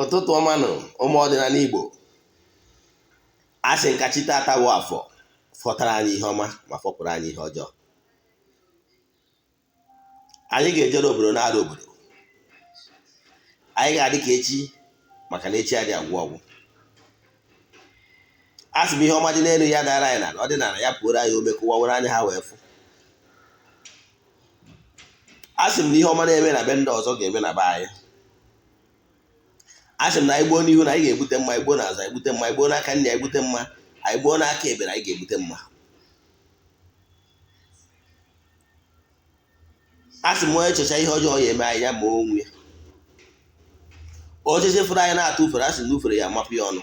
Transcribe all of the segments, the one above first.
Ụtụtụ ọma nụ, ụmụ ọdịnala Igbo. A sị m ka chi taata bụ afọ fọtara anyị ihe ọma ma fọpụrụ anyị ihe ọjọọ. Anyị ga-ejere obodo na-arụ obodo. Anyị ga-adị ka echi maka na echi adị agwụ agwụ. A sị m ihe ọma dị n'elu ya dara anyị n'ala, ọdịnala ya pụoro anyị ome ka ụwa were anya ha wee fụ. A sị m na ihe ọma na-eme na be ndị ọzọ ga-eme na be anyị. A sị m na anyị gbuo n'ihu na anyị ga-egbute mma, anyị gbuo n'azụ anyị gbute mma, anyị gbuo n'aka nri anyị gbute mma, anyị gbuo n'aka ekpe anyị ga-egbute mma. A sị m onye checha ihe ọjọọ ya eme anyị ya ma onwe ya. Osisi fụrụ anyị na-atụ ufere, a sị na ufere ya amapụ ya ọnụ.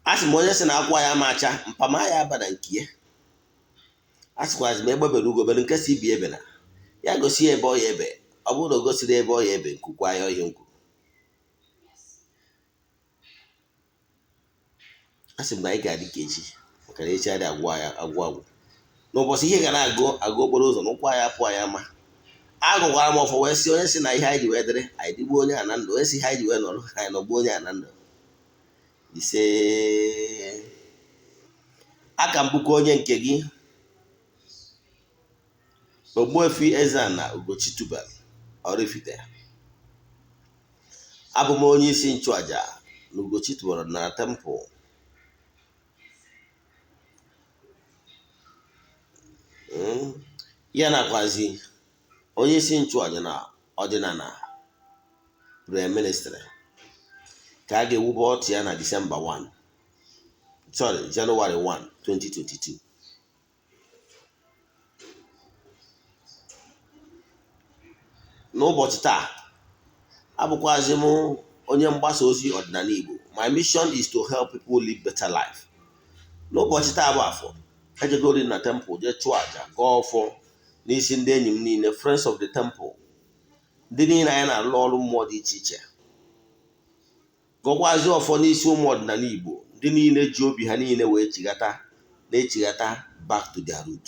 A sị m onye sị na akwụ ya ama acha, mpama ya aba na nke ya. A sịkwazi m egbe bere ugo bere nke si ibe ebena ya gosi ya ebe ọ ya ebe. Ọ bụrụ na o gosiri ebe ọ ya ebe, nkukwa ya ihe nkwu. A sị m na anyị ga-adị ka echi maka na echi adị agwụ agwụ agwụ. N'ụbọchị ihe ga na-agụ agụ okporo ụzọ na ụkwụ anyị apụ anyị ama. Agụkwara m ọfọ wee sị onye sị na ihe anyị ji wee dịrị anyị dịgbuo onye a na ndụ, onye sị ihe anyị ji wee nọrọ anyị nọgbuo onye a na ndụ. Ise, aka m bụkwa onye nke gị, Ogbuefi Eze-Ana Ugochi Tubelu Oraifite. Abụ m onye isi nchụaja na Ugochi Tubelu Ọdịnala Temple. Ya nakwazi onye isi nchụaja na ọdịnala Prayer Ministry ka a ga-ewube ọtụ ya na Disemba 1, sorry, Jenụwarị 1, 2022. N'ụbọchị taa, abụkwazi m onye mgbasa ozi ọdịnala Igbo. My mission is to help people live better life. N'ụbọchị taa bụ afọ, ejegori na temple jee chụọ àjà, gọọ ọfọ n'isi ndị enyi m niile, friends of the temple, ndị niile anyị na-alụ ọrụ mmụọ dị iche iche. Gọkwazi ọfọ n'isi ụmụ ọdịnala Igbo, ndị niile ji obi ha niile wee chighata na-echighata back to their root.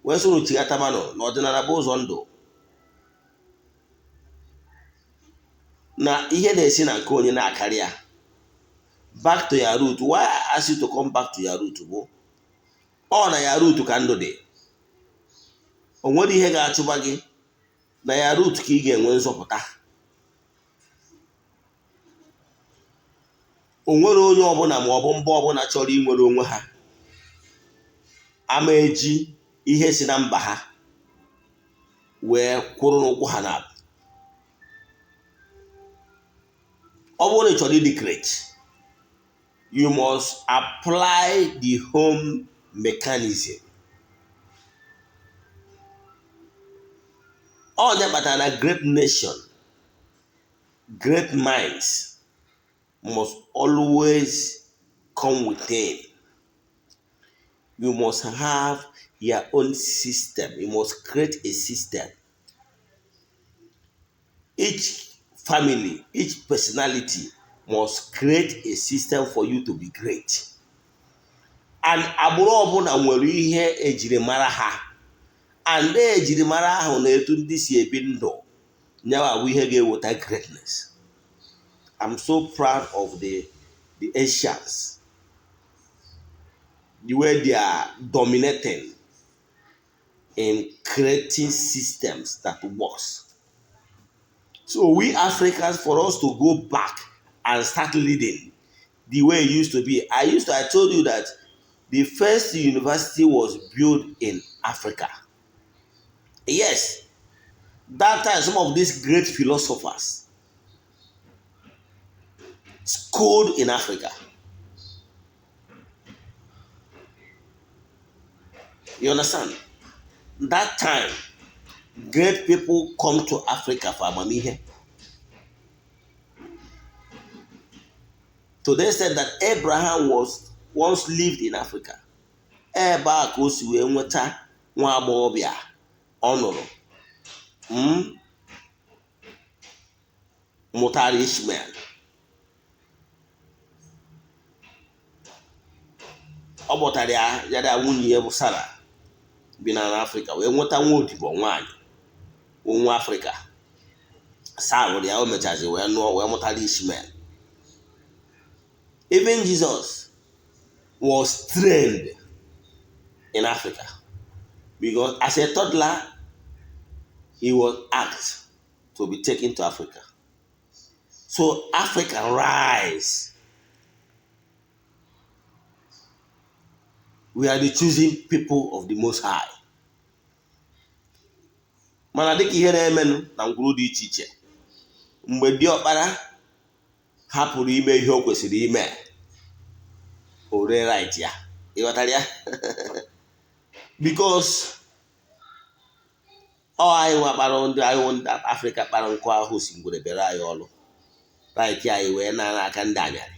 Wee sị unu chighata manụ na ọdịnala bụ ụzọ ndụ, na ihe na-esi na nke onye na-akarị ya. Back to your root. Why I ask you to come back to your root bụ ọ na your root ka ndụ dị. O nwere ihe ga-achụba gị na your root ka ị ga-enwe nzọpụta. O nwere onye ọbụla ma ọ bụ mba ọbụla chọrọ inwere onwe ha ama eji ihe si na mba ha wee kwụrụ n'ụkwụ ha na ọ bụrụ na ị chọrọ ịdị great, you must apply the home mechanism. Ọ ya kpatara na great nation, great minds must always come within. You must have your own system. You must create a system. Each family, each personality must create a system for you to be great. And agbụrụ ọbụla nwere ihe ejirimara ha, and ejirimara ahụ na etu ndị si ebi ndụ nyawa bụ ihe ga-eweta greatness. I'm so proud of the Asians, the way they are dominating in creating systems that works. So we Africans, for us to go back and start leading the way it used to be. I told you that the first university was built in Africa. Yes, that time some of these great philosophers schooled in Africa. You understand? That time, great people come to Africa for amamihe. To the extent that Abraham was once lived in Africa. Ebe a ka o si wee nweta nwa agbọghọbịa ọ nụrụ mụtara Ishmael. Ọ kpọtara ya ya na nwunye ya bụ Sara bi na Afrịka wee nweta nwa odibo nwaanyị nwa Afrịka. Servụrụ ya, o mechazi wee nụọ wee mụtara Ishmael. Even Jesus was trained in Africa because as a toddler he was asked to be taken to Africa. So Africa, rise. We are the choosing people of the Most High. Mana dịka ihe na-emenụ na ngwuru dị iche iche, mgbe diọkpara hapụrụ ime ihe o kwesịrị ime, o ree right ya. Ịghọtara ya? Because ọ anyị nwa kpara, ndị anyị ndị Afrịka kpara nkụ ahụ si ngwere bịara anyị ọlụ right anyị wee na n'aka ndị anyarị,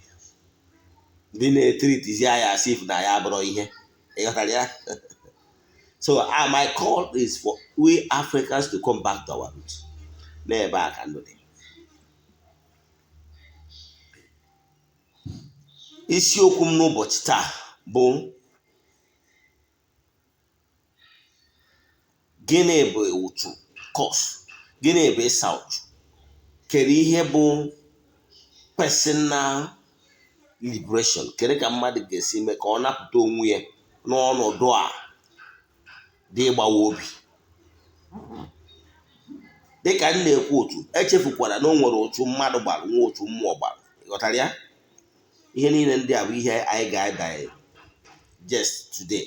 ndị na-etreatizi anyị as if na ya abụrụ ihe. Ịghọtara ya? So my call is for we Africans to come back to our roots. N'ebe a ka ndụ dị. Isiokwu m n'ụbọchị taa bụ gịnị bụ ụchụ curse? Gịnị bụ ịsa ụchụ? Kedu ihe bụ personal liberation? Kedu ka mmadụ ga-esi mee ka ọ napụta onwe ya n'ọnọdụ a dị ịgbawa obi? Dịka m na-ekwu ụchụ, echefukwara na o nwere ụchụ mmadụ gbara, nwa ụchụ mmụọ gbara. Ịghọtara ya? Ihe niile ndị a bụ ihe anyị ga-digest today.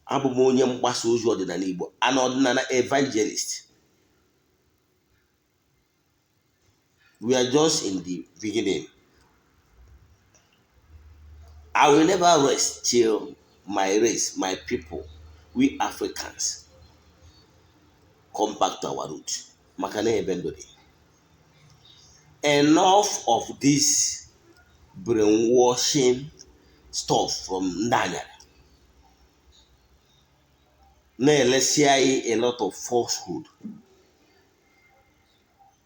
Abụ m onye mgbasa ozi ọdịnala Igbo, an ọdịnala evangelist. We are just in the beginning. I will never rest till my race, my people, we Africans come back to our root. Maka na ebe ndụ dị. Enough of this brainwashing stuff from ndị anyarị na-elesi anyị a lot of falsehood.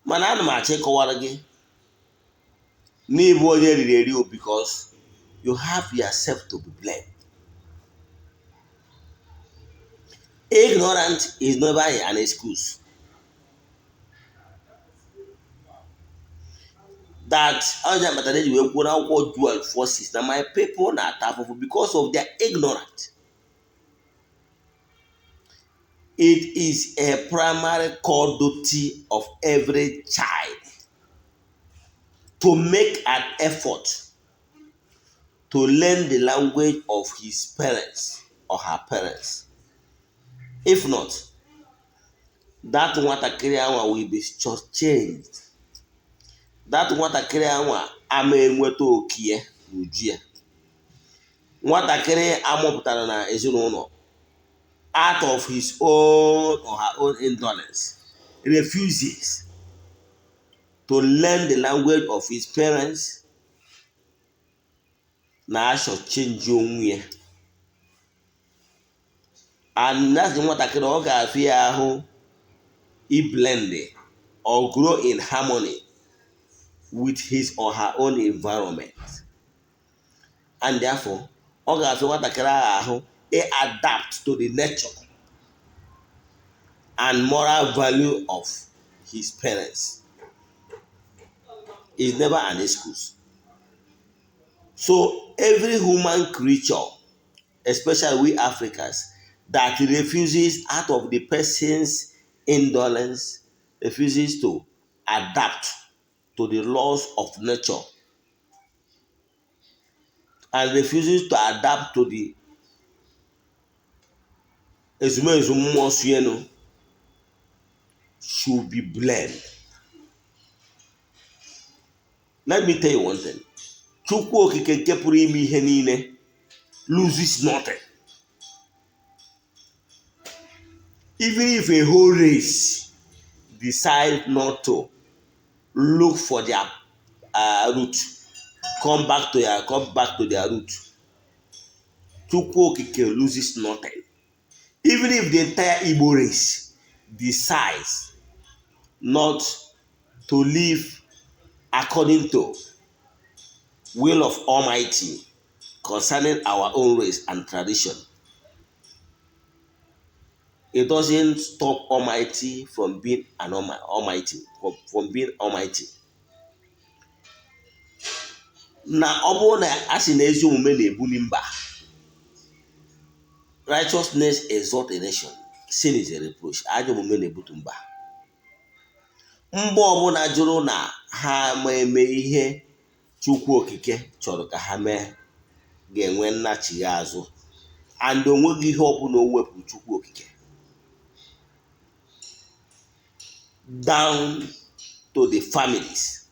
Mana ana m achọ ịkọwara gị n'ịbụ onye eriri eri o, because you have yourself to be blamed. Ignorant is never an excuse. That onye kpatara eji wee kwuo n'akwụkwọ Joel 4:6 na my people na-ata afụfụ because of their ignorance. It is a primary core duty of every child to make an effort to learn the language of his parents or her parents. If not, that nwatakịrị anwa will be changed. That nwatakịrị anwa ama enweta okie n'uju ya. Nwatakịrị amụpụtara na ezinụlọ out of his own or her own indolence refuses to learn the language of his parents na-achọ change onwe ya. And that's nwatakịrị ọ ga-afịa ya ahụ iblend or grow in harmony with his or her own environment, and therefore ọ ga-afịa nwatakịrị ahụ adapt to the nature and moral value of his parents. Is never an excuse. So every human creature, especially we Africans, that refuses out of the person's indolence, refuses to adapt to the laws of nature and refuses to adapt to the ezumezu mmụọ suenu, should be blamed. Let me tell you one thing. Chukwu okike nke pụrụ ime ihe niile loses nothing. Even if a whole race decide not to look for their root, come back to their root, Chukwu okike loses nothing. Even if the entire Igbo race decides not to live according to will of Almighty concerning our own race and tradition, It doesn't stop Almighty from being an Almighty, from being Almighty. Na ọ bụrụ na a sị na ezi omume na-ebuli mba, righteousness exalt a nation, sin is a reproach. Ajọ omume na-ebutu mba. Mba ọbụla jụrụ na ha ma eme ihe Chukwu Okike chọrọ ka ha mee ga-enwe nnachigha azụ, and onweghị ihe ọbụla o wepụrụ Chukwu Okike down to the families,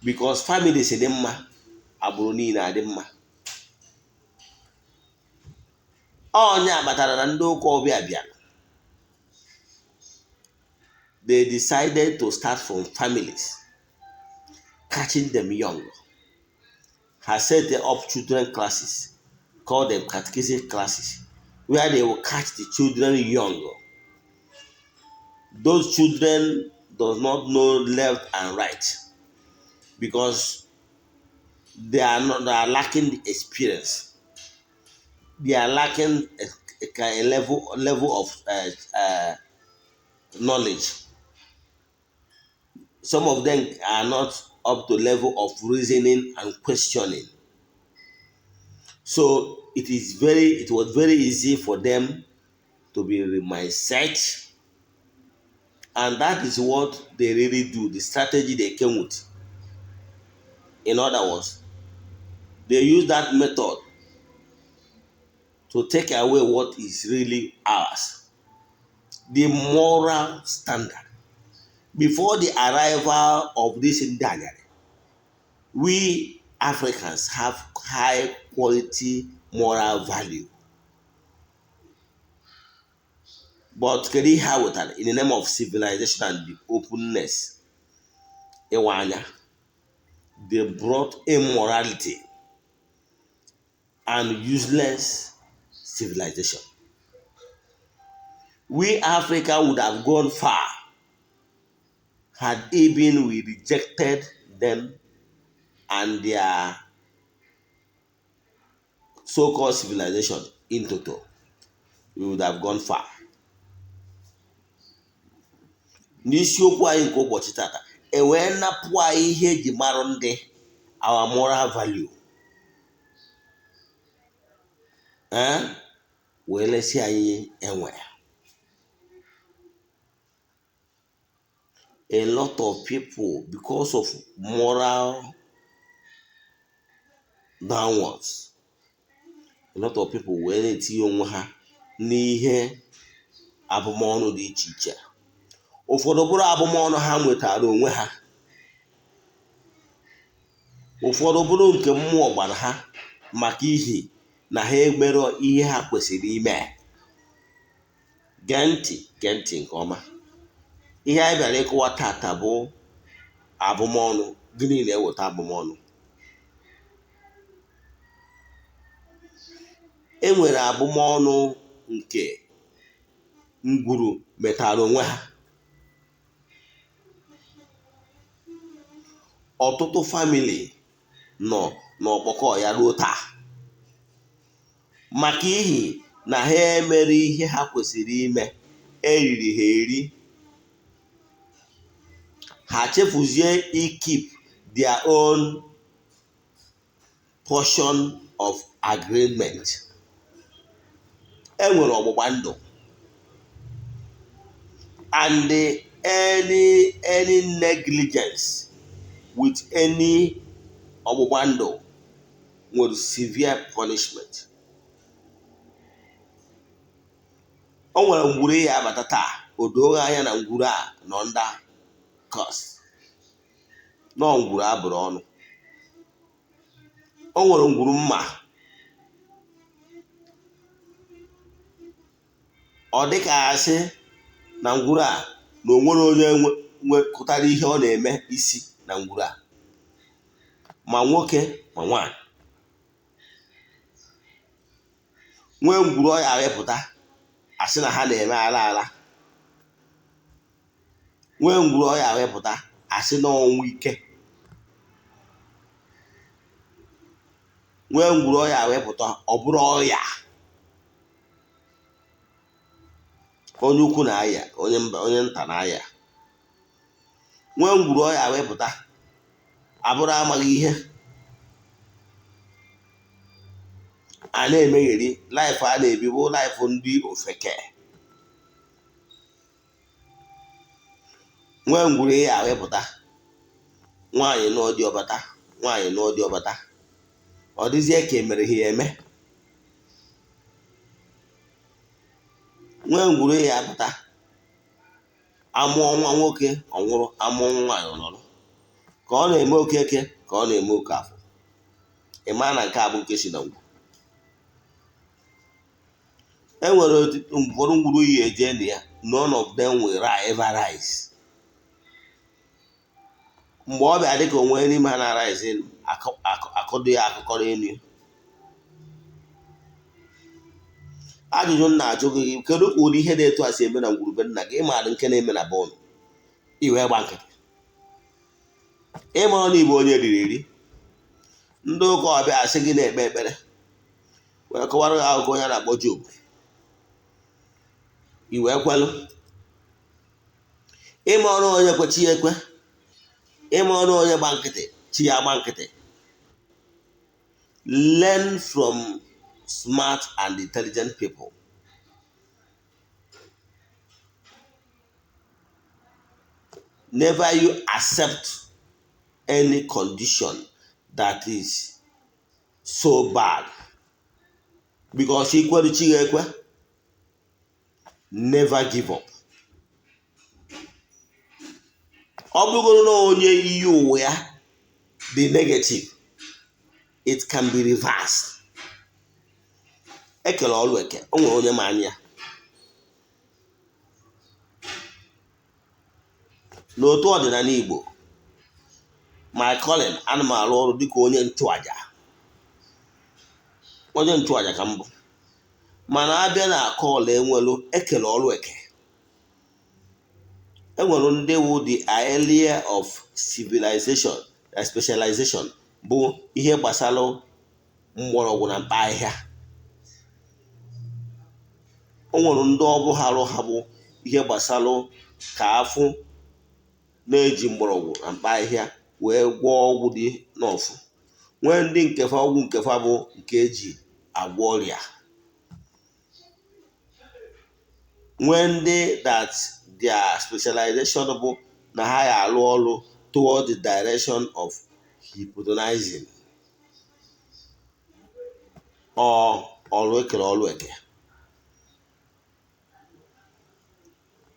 because families dị mma, agbụrụ niile adị mma. Onye kpatara na ndị ụka ọbịa bịara, they decided to start from families, catching them young. Ha set up children classes, call them catechism classes, where they will catch the children young. Those children does not know left and right because they are not, they are lacking the experience. They are lacking a level of knowledge. Some of them are not up to level of reasoning and questioning. So it was very easy for them to be mindset, and that is what they really do, the strategy they came with. In other words, they use that method to take away what is really ours, the moral standard. Before the arrival of this Ndanyari, we Africans have high quality moral value. But kedu ihe ha wetara in the name of civilization and the openness? Ịwa anya, they brought immorality and useless civilization. We Africa would have gone far had even we rejected them and their so-called civilization in total. We would have gone far. N'isiokwu anyị nke ụbọchị tata, e wee napụ anyị ihe eji mara ndị, our moral value, wee lesi anyị enwe. A lot of people, because of moral downwards, a lot of people wee na-etinye onwe ha n'ihe abụmọnụ dị iche iche. Ụfọdụ bụrụ abụmọnụ ha nwetara onwe ha, ụfọdụ bụrụ nke mmụọ gbara ha maka ihi na ha emerọ ihe ha kwesịrị ime. Gee ntị, gee ntị nke ọma. Ihe anyị bịara ịkọwa tata bụ abụmọnụ. Gịnị na-eweta abụmọnụ? E nwere abụmọnụ nke ngwuru metara onwe ha. Ọtụtụ famili nọ n'ọkpọkọ ya ruo taa maka ihi na ha emere ihe ha kwesịrị ime, eriri ha eri, ha chefuzie keep their own portion of agreement. E nwere ọgbụgba ndụ, and any negligence with any ọgbụgba ndụ nwere severe punishment. O nwere ngwuru ya abata taa, o doo anya na ngwuru a nọ under curse, nọ ngwuru abụrụ ọnụ. O nwere ngwuru mma, ọ dịka asị na ngwuru a na o nwere onye nwekọtara ihe ọ na-eme isi na ngwuru a, ma nwoke ma nwaanyị. Nwee ngwuru ọ ya arịpụta asị na ha na-eme ala ala, nwee ngwuru ọ ya arịpụta asị na ọnwụ ike, nwee ngwuru ọ ya arịpụta ọ bụrụ ọrịa. Onye ukwu na-aya, onye mba, onye nta na-aya. Nwee ngwuru ọya wepụta abụrụ amaghị ihe a na-emegheri. Life a na-ebi bụ life ndị ofeke. Nwee ngwuru ya wepụta, nwaanyị nụọ di ọbata, nwaanyị nụọ di ọbata, ọ dịzie ka emere ha ya eme. Nwee ngwuru ya apụta, amụọ nwa nwoke ọ nwụrụ, amụọ nwa nwaanyị ọ nọrọ. Ka ọ na-eme Okeke, ka ọ na-eme Okafọ, ị maa na nke a bụ nke si na ngwuru. E nwere ụfọdụ ngwuru yi eje na ya, none of them will ever rise. Mgbe ọ bịa dịka onwe n'ime ha na-arise, akọdo ya akụkọ n'elu. Ajụjụ m na-ajụ gị, kedu ka ụdị ihe dị etu a si eme na ngwurube nna gị? Ịmaara nke na-eme na bọọlụ, iwe gba nkịtị. Ịmara na igbo onye riri eri, ndị ụka ọbịa asị gị na-ekpe ekpere, wee kọwara gị akụkọ onye a na-akpọ Job, iwe kwelụ. Ịma ọrụ onye kwe chi ya ekwe, ịma ọrụ onye gba nkịtị chi ya gba nkịtị. Learn from smart and intelligent people. Never you accept any condition that is so bad, because ikwere chi ya ekwe. Never give up. Ọ bụrụgoro na onye iyi ụwa ya dị negative, it can be reversed. Ekele ọrụ eke, o nwere onye ma anya. N'otu ọdịnala Igbo, my calling, ana m arụ ọrụ dịka onye nchụaja. Onye nchụaja ka m bụ, mana abịa na call enwelu ekele ọrụ eke. Enwere ndị wụ the area of civilization specialization bụ ihe gbasara mgbọrọgwụ na mkpa ahịhịa. O nwere ndị ọbụ ha arụ ha bụ ihe gbasara ka afụ na-eji mgbọrọgwụ na mkpa ahịhịa wee gwọọ ọgwụ dị n'ọfụ. Nwee ndị nkefa ọgwụ nkefa bụ nke eji agwọ ọrịa. Nwee ndị that their specialization bụ na ha ya arụ ọrụ toward the direction of hypnotizing or ọrụ ekere ọrụ eke,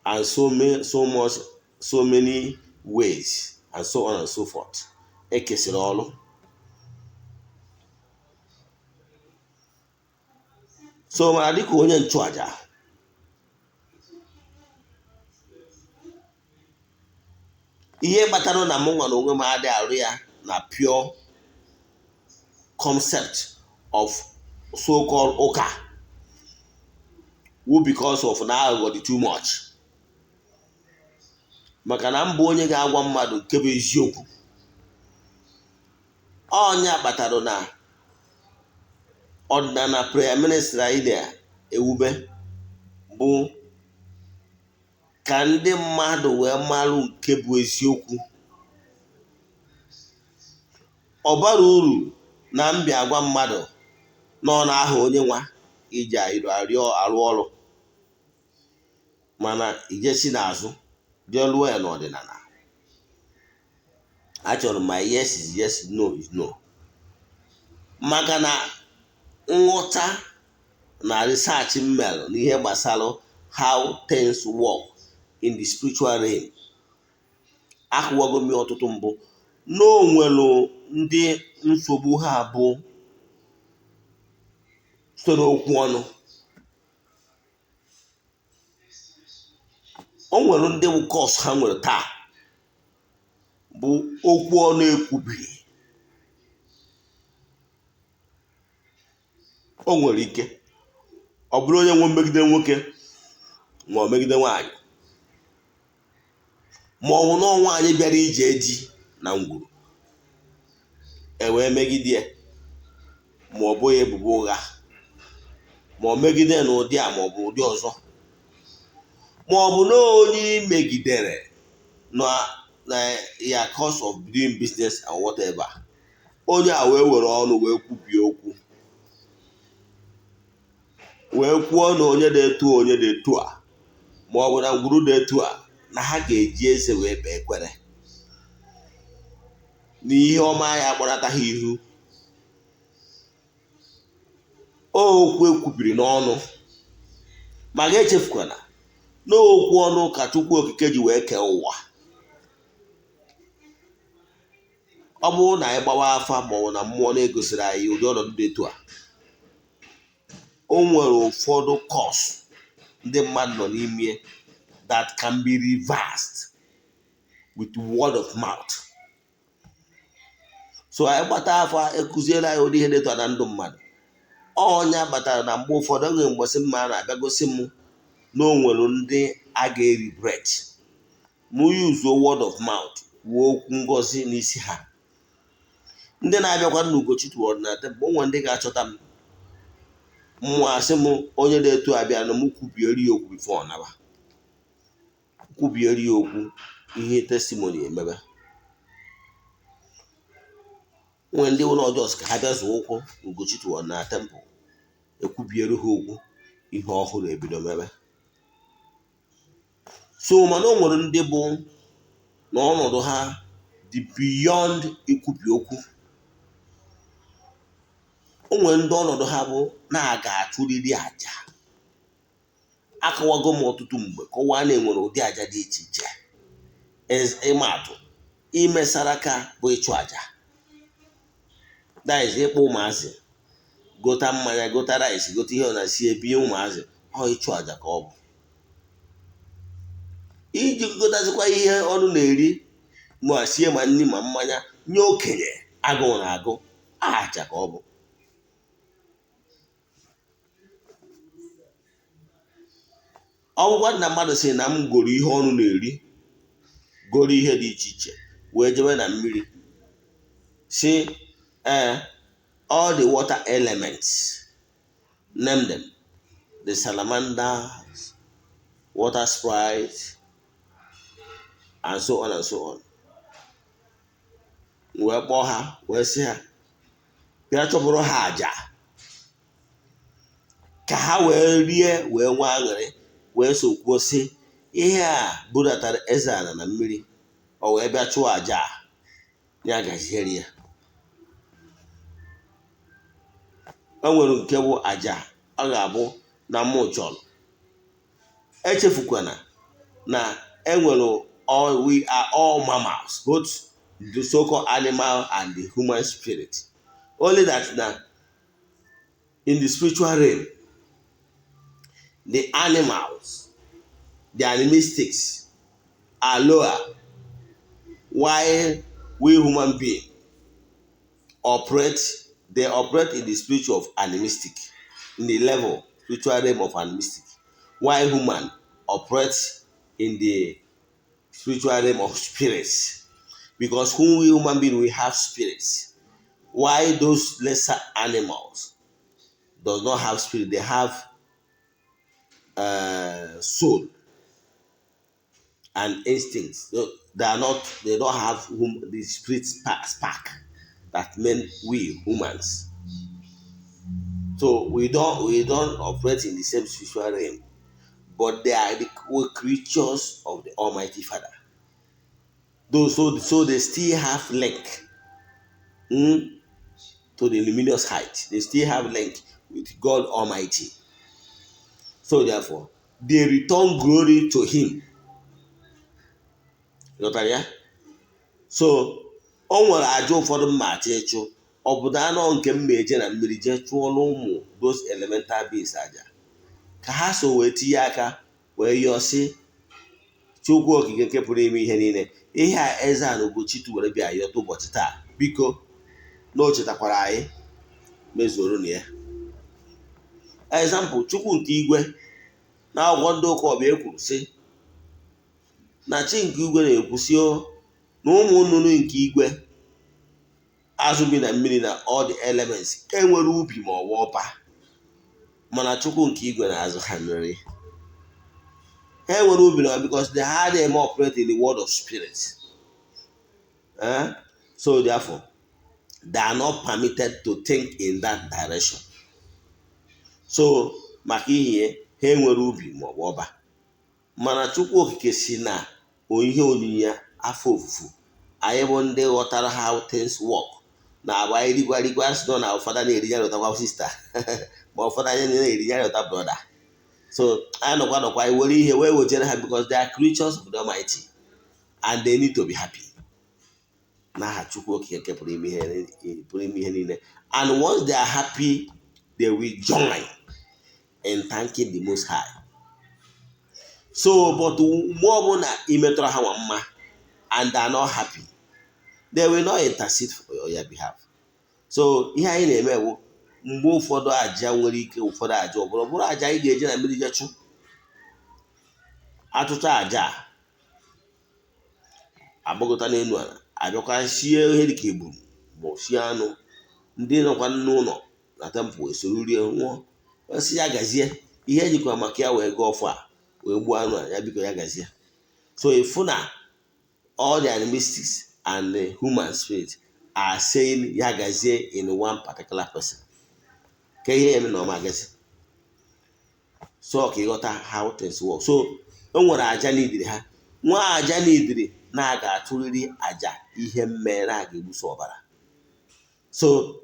and so many, so much, so many ways, and so on and so forth. Ekesịrị ọrụ. So mana dịka onye nchụaja, ihe kpatara na mụ nwa na onwe m adịghị arụ ya na pure concept of so-called ụka wu because of na aghụghọ dị too much. Maka na mbụ onye ga-agwa mmadụ nke bụ eziokwu, ọnya kpatara na ọdịnala prayer ministry anyị na-ewube bụ ka ndị mmadụ wee marụ nke bụ eziokwu. Ọ bara uru na mbịa agwa mmadụ nọ n'aha onye nwa iji arịọ arụ ọrụ, mana ijesi n'azụ jee lụọ ya n'ọdịnala. Achọrọ my yes is yes, no is no. Maka na nghọta na research m mere n'ihe gbasara how things work in the spiritual realm, akụwago m ya ọtụtụ mbụ na o nwere ndị nsogbu ha bụ site n'okwu ọnụ. O nwere ndị bụ curse ha nwere taa bụ okwu ọnụ ekwubiri. O nwere ike ọ bụrụ onye nwe mmegide nwoke ma ọ megide nwaanyị, ma ọ bụ na nwaanyị bịara ije di na ngwuru, e wee megide ya, ma ọ bụghị ebubo ụgha, ma ọ megide n'ụdị a ma ọ bụ ụdị ọzọ. Ma ọ bụ na onye ị megidere na ya course of doing business and whatever, onye a wee were ọnụ wee kwubie okwu, wee kwuo na onye na-etu, onye na-etu a, ma ọ bụ na ngwuru na-etu a, na ha ga-eji eze wee kpee ekwere na ihe ọma ya akpọnata ha ihu. Okwu ekwubiri n'ọnụ, ma ga-echefukwana n'okwu ọnụ ka Chukwu Okike ji wee kee ụwa. Ọ bụrụ na anyị gbawa afa ma ọ bụ na mmụọ na-egosiri anyị ụdị ọnọdụ dị etu a, o nwere ụfọdụ curse ndị mmadụ nọ n'ime that can be reversed with word of mouth. So anyị gbata afa, ekụziere anyị ụdị ihe dị etu a na ndụ mmadụ. Ọnya kpatara na mgbe ụfọdụ enwere mgbọsị mma na-abịa gosi m na o nwere ndị a ga-eregret mụ yuzuo word of mouth kwuo okwu ngozi n'isi ha. Ndị na-abịakwa n'Ugochi na temple, onwe ndị ga-achọta m, mmụọ asị m onye na-eto abịa na m kwubieri ya okwu before ọ naba, kwubieri ya okwu, ihe testimony emebe. Nwee ndị ụlọ ọjọọ ka ha bịa zụọ ụkwụ Ugochi na temple, ekwubiere ha okwu, ihe ọhụrụ ebido mebe. So mana o nwere ndị bụ na ọnọdụ ha dị beyond ikwubi okwu. O nwere ndị ọnọdụ ha bụ na-aga achụrịrị àjà. Akọwago m ọtụtụ mgbe, kọwaa na enwere ụdị àjà dị iche iche. Ịma atụ, imesara aka bụ ịchụ àjà, that is ịkpọ ụmụazị, gota mmanya, gota rice, gota ihe ọ na-esi, ebinye ụmụazị, ọ ịchụ àjà ka ọ bụ. Iji gotazikwa ihe ọnụ na-eri, ma sie ma nri ma mmanya nye okenye agụụ na agụ, àjà ka ọ bụ. Ọ bụkwa na mmadụ sị na m goro ihe ọnụ na-eri, goro ihe dị iche iche wee jebe na mmiri, si ee, all the water elements, name them, the salamanders, water sprite, and so on and so on, wee kpọọ ha, wee sị ha bịa chọpụrụ ha àjà ka ha wee rie, wee nwee aṅụrị, wee so kwuo sị ihe a budatara eze ala na mmiri, o wee bịa chụọ àjà a, ya gaziere ya. O nwere nke bụ àjà ọ ga-abụ na mụ chọrọ. Echefukwana na enwere all, we are all mammals, both the so-called animal and the human spirit, only that na in the spiritual realm, the animals, the animistics are lower, while we human beings operate, they operate in the spiritual of animistic, in the level spiritual realm of animistic, while human operates in the spiritual realm of spirits, because who we human being, we have spirits, while those lesser animals does not have spirit. They have soul and instincts. They are not, they don't have the spirit spark that mean we humans. So we don't operate in the same spiritual realm, but they are the creatures of the Almighty Father. Though so they still have link to the luminous height. They still have link with God Almighty. So therefore, they return glory to Him. Ghọtara ya? So o nwere aja ụfọdụ mma achọ ịchụ, ọ bụ na anọ nke m ma eje na mmiri jee chụọrọ ụmụ those elemental beings aja ka ha so wee tinye aka wee yọọ sị Chukwu Okike nke pụrụ ime ihe niile, ihe a eze a na Ugochi were bịa yọta ụbọchị taa, biko na o chetakwara anyị, mezuoro na ya. Example, Chukwu nke igwe, na akwụkwọ ndị ụka ọbịa ekwuru sị na chi nke igwe na-ekwu sị o na ụmụ nnụnụ nke igwe, azụ bi na mmiri na all the elements enwere ubi ma ọ bụ ọba, mana Chukwu nke igwe na-azụ ha nri. Ha enwere ubi na because they had them operate in the world of spirit. Eh? So therefore, they are not permitted to think in that direction. So maka ihe ha enwere ubi maọbụ ọba, mana Chukwu Okike si na ihe onyinye afọ ofufo anyị bụ ndị ghọtara how things work na-agba anyị rigwa rigwa sị nọ na ụfọdụ na-eri ya rụtakwa sister, ma ụfọdụ anyị na-eri ya rụta brother. So anyị nọkwa nọkwa, anyị were ihe wee wejere ha because they are creatures of the Almighty and they need to be happy n'aha Chukwu Okike nke pụrụ ime ihe niile. And once they are happy, they will join in thanking the Most High. So but mgbe ọbụla ị metọrọ ha nwa mma and they are not happy, they will not intercede for your behalf. So ihe anyị na-eme bụ, mgbe ụfọdụ aja nwere ike, ụfọdụ aja ọ bụrụ bụrụ aja anyị ga-eje na mmiri je chụ. Achụcha aja a, agbagota n'elu ala, abịakwa sie ihe dịka egburu ma ọ sie anụ. Ndị nọkwa n'ụlọ na temple esoro rie, nwụọ, sị ya gazie. Ihe ejikwa maka ya wee gaa ọfọ a, wee gbuo anụ a, ya biko ya gazie. So ịfụ na all the animistics and the human spirit are saying ya gazie in one particular person, ka ihe ya eme na ọma agazi. So ka ịghọta how things work. So o nwere aja n'idiri ha, nwa aja n'idiri na a ga-achụrịrị aja ihe mmee na a ga-egbuso ọbara. So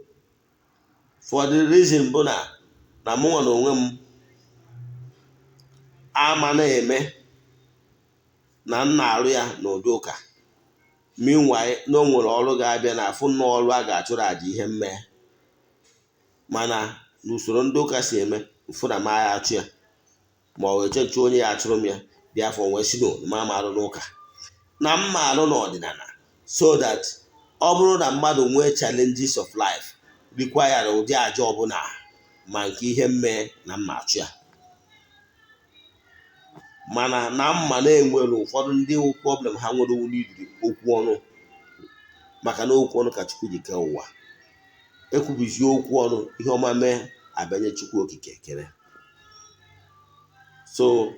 for the reason bụ na mụnwa na onwe m ama na-eme na m na-arụ ya n'ụdị ụka. Meanwhile, na o nwere ọrụ ga-abịa na afụ nnọọ ọrụ a ga-achụrụ aja ihe mmee, mana n'usoro ndị ụka si eme, mfụ na ma ya achụ ya, ma ọ wee chọọ onye ya achụrụ m ya dị afọ wee si no ma ma arụ n'ụka na mma arụ n'ọdịnala, so that ọ bụrụ na mmadụ nwee challenges of life require ụdị aja ọbụla, ma nke ihe mmee, na mma achụ ya. Mana na mma na-enwere ụfọdụ ndị problem ha nwere n'idiri okwu ọnụ, maka na okwu ọnụ ka Chukwu ji kee ụwa. Ekwubizie okwu ọnụ, ihe ọma mee, abịanye Chukwu Okike ekele. So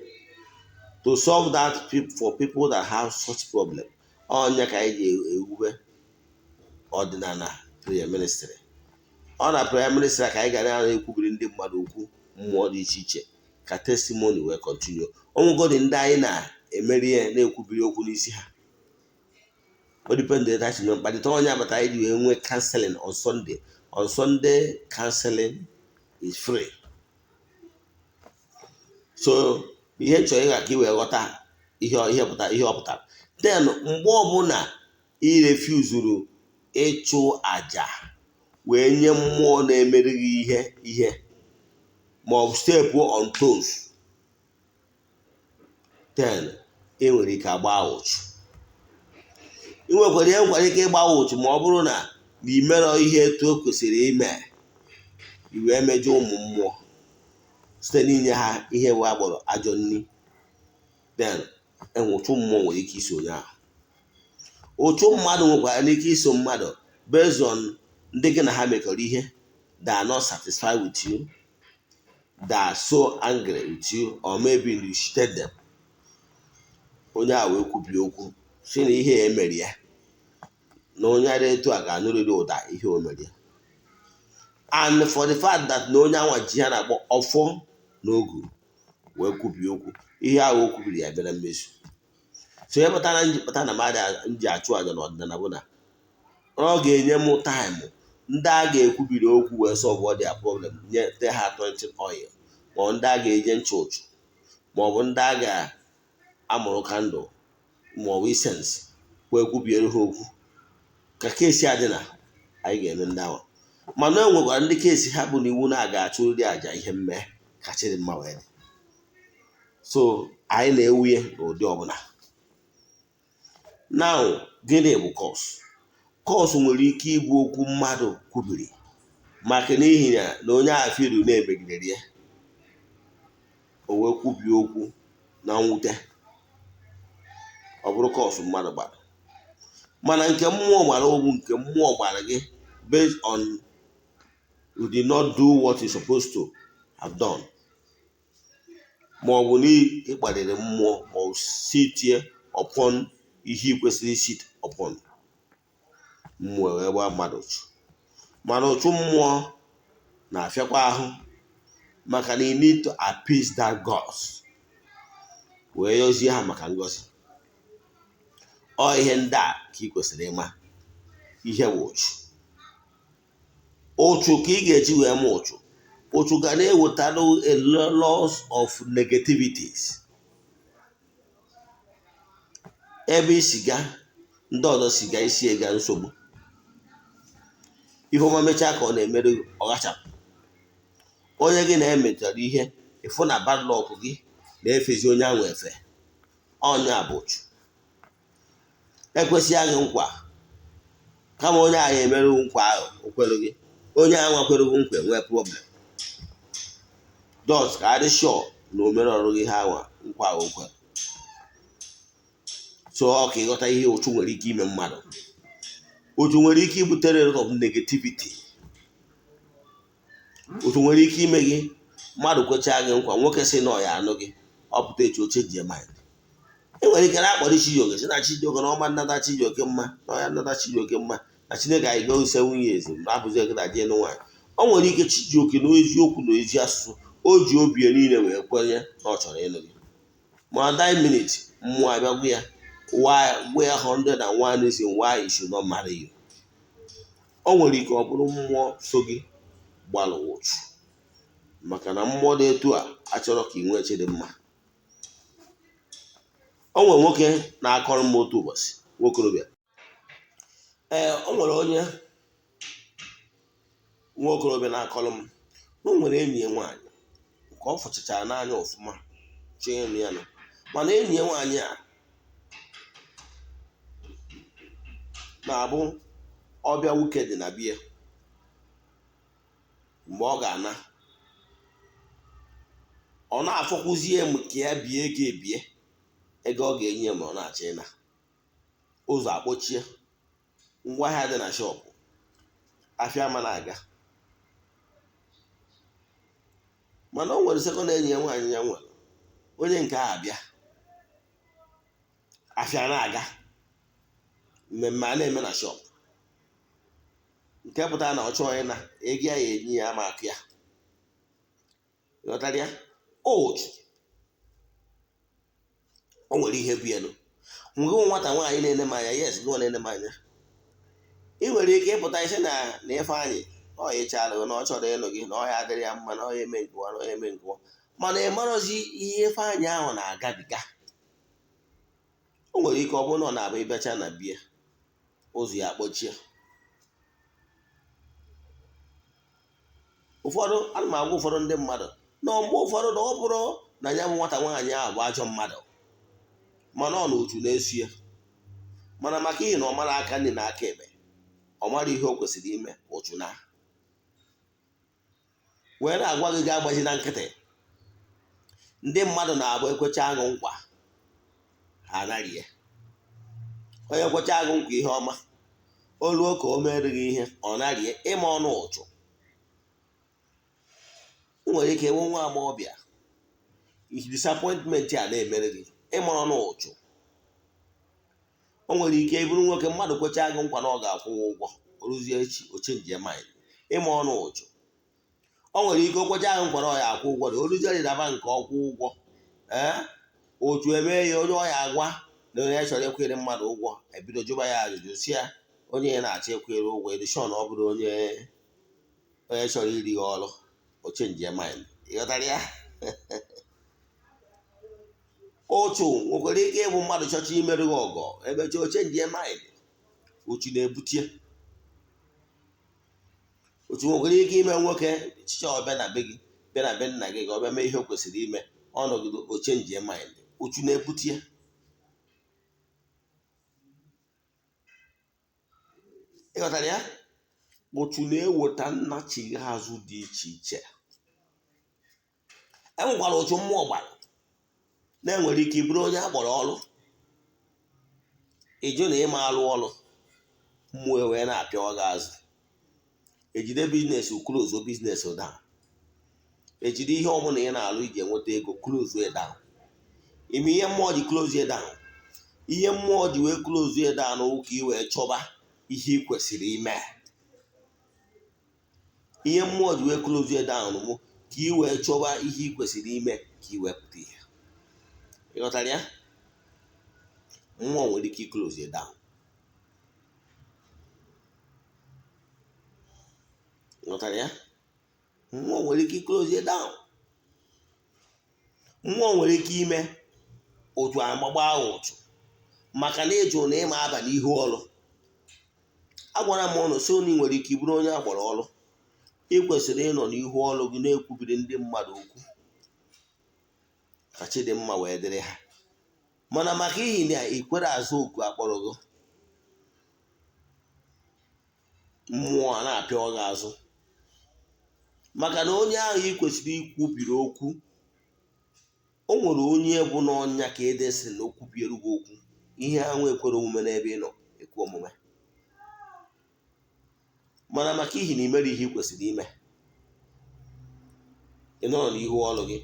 to solve that for people that have such problem, ọnya ka anyị ji ewube ọdịnala prayer ministry. Ọ na prayer ministry ka anyị ga na-ekwubiri ndị mmadụ okwu mmụọ dị iche iche, ka testimony wee continue. Onwegodi ndị anyị na-emeri ya na-ekwubiri okwu n'isi ha, o depend etu nwee mkparịta onye agbata anyị ji wee nwee counseling on Sunday. On Sunday, counseling is free. So ihe chọrọ ịga ka ị wee ghọta ihe pụtara, ihe ọ pụtara. Then mgbe ọbụla ị refuzuru ịchụ àjà wee nye mmụọ na-emeri gị ihe ma ọ bụ step on toes, then ị nwere ike agba ụchụ. Ị nwekwara ihe nkwara ike ịgba ụchụ ma ọ bụrụ na ị merọ ihe etu o kwesịrị ime, i wee mejọ ụmụ mmụọ site n'inye ha ihe bụ agbọrọ ajọ nni. Then ụchụ mmụọ nwere ike iso onye ahụ. Ụchụ mmadụ nwekwara ike iso mmadụ based on ndị gị na ha mekọrọ ihe. They are not satisfied with you, they are so angry with you, or maybe you cheated them. Onye a wee kwubie okwu si na ihe ya emere ya, na onye dị etu a ga-anụrịrị ụda ihe o mere ya. And for the fact that na onye anwa ji ha na-akpọ ọfọ na ogu wee kwubie okwu, ihe ahụ o kwubiri ya bịa na mmezu. So ihe kpatara nji kpata na mmadụ nji achụ àjà n'ọdịnala bụ na ọ ga-enye m time ndị a ga-ekwubiri okwu wee solve their problem, nye te ha anointing oil, ma ọ ndị a ga-eje nchụ ụchụ, ma ọ bụ ndị a ga-amụrụ candle, ma ọ bụ incense wee kwubiere ha okwu ka case adị na anyị ga-eme ndị ahụ. Mana e nwekwara ndị case ha bụ na iwu na a ga-achụrịrị àjà ihe mme ka chịrị mma wee dị. So anyị na-ewuye n'ụdị ọbụla. Now, gịnị bụ curse? Curse nwere ike ịbụ okwu mmadụ kwubiri maka n'ihi na onye ahụ firu na-emegidere ya, o wee kwubie okwu na mwute, ọ bụrụ curse mmadụ gbara. Mana nke mmụọ gbara ogwu, nke mmụọ gbara gị based on you did not do what you supposed to have done. Ma ọ bụ na ị kparịrị mmụọ, ma ọ sitie upon ihe ị kwesịrị sit upon, mmụọ wee gbaa mmadụ ụchụ. Mana ụchụ mmụọ na-afịakwa ahụ, maka na you need to appease that gods wee yọzie ha maka ngọzi. Ọ ihe ndị a ka ị kwesịrị ịma ihe bụ ụchụ. Ụchụ ka ị ga-eji wee ma ụchụ. Ụchụ ga na-ewetara a lot of negativities. Ebe isi ga ndị ọzọ siga isi ga nsogbu, ihe ọma mechaa ka ọ na-emere, ọ ghachapụ onye gị na-emetara ihe. Ịfụ na bad luck gị na-efezi onye ahụ efe. Ọnya bụ ụchụ. Ekwesịghị gị nkwa, kama onye ahụ emerụ nkwa ahụ o kwere gị, onye ahụ kwere gị nkwa enwee problem. Just ka adị sure na o mere ọrụ gị ihe ahụ nkwa ahụ o kwere. So ọ ka ịghọta ihe ụchụ nwere ike ime mmadụ. Ụchụ nwere ike ibutere a lot of negativity. Ụchụ nwere ike ime gị, mmadụ kwechaa gị nkwa, nwoke sị na ọ ya anụ gị, ọ pụta echi oche ji mind. E nwere ike na-akpọrọ Chijioke, sị na Chijioke na ọma nnata Chijioke mma, na ọya nnata Chijioke mma, na Chineke anyị go 7 years na abụzi eketa jee nụ nwaanyị. O nwere ike Chijioke na eziokwu na ezi asụsụ o ji obi ya niile wee kwenye na ọ chọrọ ịnụ gị, ma that minute mmụọ abịa gwa ya why, gwa ya 101 reason why he should not marry you. O nwere ike ọ bụrụ mmụọ so gị gbalụ ụchụ, maka na mmụọ dị etu a achọrọ ka ị nwee chi dị mma. O nwere nwoke na-akọrọ m otu ụbọchị, nwokorobịa. Ee, o nwere onye nwa okorobịa na-akọrọ m na o nwere enyi ya nwaanyị nke ọ fụchachara n'anya ọfụma, chọọ ịnụ ya nụ. Mana enyi ya nwaanyị a na-abụ ọbịa nwoke dị na bie mgbe ọ ga-ana, ọ na-afọkwuzie m ka ya bie ego, ebie ego ọ ga-enye ya ma ọ na-achọ ịna ụzọ, akpọchie ngwaahịa dị na shop, afịa ama na-aga. Mana o nwere second enyi ya nwaanyị ya nwere, onye nke a abịa, afịa na-aga, mmemme a na-eme na shop, nke pụtara na ọ chọọ ịna ego ya, ya enye ya ama akụ ya. Ghọtara ya? Otu o nwere ihe bụ elu mgbe nwata nwaanyị na-ene m anya, yes, gị na-ene m anya, ị nwere ike ịpụta isi na na Ifeanyị ọ ịchalụ na ọ chọrọ ịnụ gị, na ọ ya adịrị ya mma, na ọ ya eme nkụwa, na ọ ya eme nkụwa, mana ị marọzi ihe Ifeanyị ahụ na-agabiga. O nwere ike ọ bụrụ na ọ na-abụ ịbịacha na bie ụzọ ya akpọchie. Ụfọdụ ana m agwa ụfọdụ ndị mmadụ na mgbe ụfọdụ na ọ bụrụ na ya bụ nwata nwaanyị ahụ bụ ajọ mmadụ, mana ọ na otu na-esu ya, mana maka ihe na ọ mara aka nri na aka ekpe, ọ mara ihe o kwesịrị ime, ụchụ na wee na-agwa gị ga-agbaji na nkịtị. Ndị mmadụ na-agba ekwecha aṅụ nkwa ha anaghị onye kwecha aṅụ nkwa ihe ọma, o ruo ka o mere gị ihe ọ naghị ịma ọnụ ụchụ. Ị nwere ike ịnwe nwa agbọghọbịa, disappointment a na-emere gị, ịmara ọnụ ụchụ. O nwere ike ịbụrụ nwoke, mmadụ kwecha gị nkwa na ọ ga-akwụ ụgwọ, o ruzie echi o change mind, ịma ọnụ ụchụ. O nwere ike o kwecha gị nkwa na ọ ya akwụ ụgwọ, o ruzie daba nke ọkwụ ụgwọ, ee, otu eme ya onye ọ ya agwa na onye chọrọ ịkwụnyere mmadụ ụgwọ ebido jụba ya ajụjụ, si ya onye ya na-achọ ịkwụnyere ụgwọ edishọn, ọ bụrụ onye onye chọrọ iri ya ọrụ, o change mind. Ịghọtara ya? Otu nwekwara ike ịbụ mmadụ chọcha imerụ gị ọgọ, emechaa o change mind, otu na-ebute. Otu nwekwara ike ime nwoke chicha ọbịa na be gị, bịa na be nna gị ka ọ bịa mee ihe o kwesịrị ime, ọ nọgide o change mind, otu na-ebute. Ịghọtara ya? Otu na-eweta nnachigha azụ dị iche iche. E nwekwara otu mmụọ gbara na-enwere ike ịbụrụ onye a kpọrọ ọrụ, ịjụ na ịma alụ ọrụ, mmụọ wee na-apịawa gị azụ, ejide business close business down. Ejide ihe ọbụla ị na-alụ iji enweta ego, close it down. Ime ihe mmụọ ji close it down, ihe mmụọ ji wee close it down ka ị wee chọba ihe ị kwesịrị ime. Ihe mmụọ ji wee close it down mụ ka ị wee chọba ihe ị kwesịrị ime ka ị wee pụta ihe. Ịghọtara ya? Mmụọ nwere ike close it down. Ịghọtara ya? Mmụọ nwere ike close it down. Mmụọ nwere ike ime otu agbagba ahụ ụchụ maka na ịjụ na ịma aba n'ihu ọrụ. Agwara m ụnụ sị unu nwere ike ịbụrụ onye agbara ọrụ. Ị kwesịrị ịnọ n'ihu ọrụ gị na-ekwubiri ndị mmadụ okwu ka chi dị mma wee dịrị ha, mana maka ihi na ị kwere azụ oku akpọrọ gị, mmụọ a na-apịa gị azụ. Maka na onye ahụ ị kwesịrị ikwubiri okwu, o nwere onye bụ n'ọnya ka edesịrị na okwubiere gị okwu, ihe ahụ ekwere omume n'ebe ị nọ ekwe omume. Mana maka ihi na imere ihe ị kwesịrị ime, ị nọrọ n'ihu ọrụ gị,